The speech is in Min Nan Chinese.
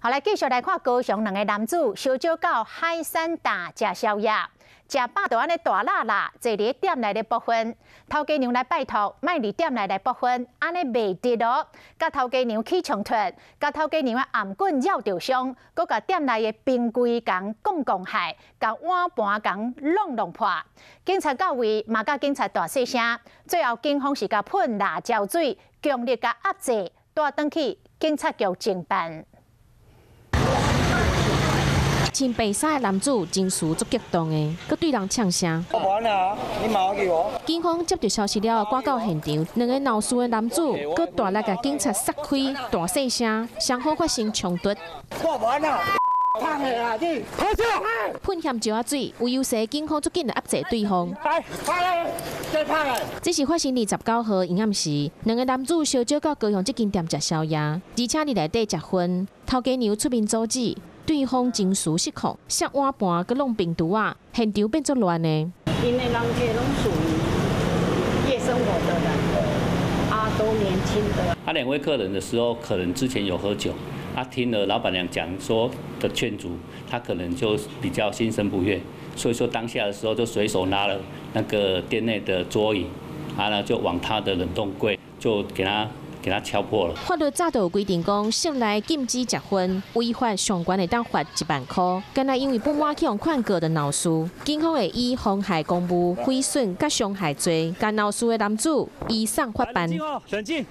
好，來繼續來看高雄兩个男子燒酒到海產店食宵夜，食飽就按呢大喇喇坐佇店內咧搏薰，頭家娘來拜託，莫佇店內來搏薰，按呢袂得囉，共頭家娘起衝突，共頭家娘的頷棍繞著傷，閣共店內的冰櫃共摃摃害，共碗盤共挵挵破。警察到位，嘛共警察大細聲，最後警方是共噴辣椒水，強力共壓制，帶轉去警察局偵辦。穿白衫的男子情緒足激動的，閣對人嗆聲。我無按啊，你馬上叫我。警方接到消息了後，趕到現場，兩个鬧事的男子閣大力共警察捒開，大細聲，雙方發生衝突。我無按啊，燙的啦，你，噴鹹椒仔水，有優勢警方足緊來壓制對方。來，拍嘞，再拍嘞。這是發生29號陰暗時，兩个男子燒酒到高雄這間店食宵夜，而且佇內底食薰，頭家娘出面阻止。對方情緒失控，摔碗盤，閣挵冰櫥仔，現場變作亂的。𪜶的人客攏屬於夜生活的人，啊，都年輕的。啊，兩位客人的時候，可能之前有喝酒，啊，聽了老闆娘講說的勸阻，他可能就比較心生不悅，所以說當下的時候就隨手拿了那個店內的桌椅，啊，呢就往他的冷凍櫃就給他敲破了。法律早就有規定講，室內禁止食薰，違法上懸會當罰1萬箍。敢若因為不滿去予勸告就鬧事，警方會以妨害公務、毀損佮傷害罪，共鬧事的男子移送法辦。冷靜。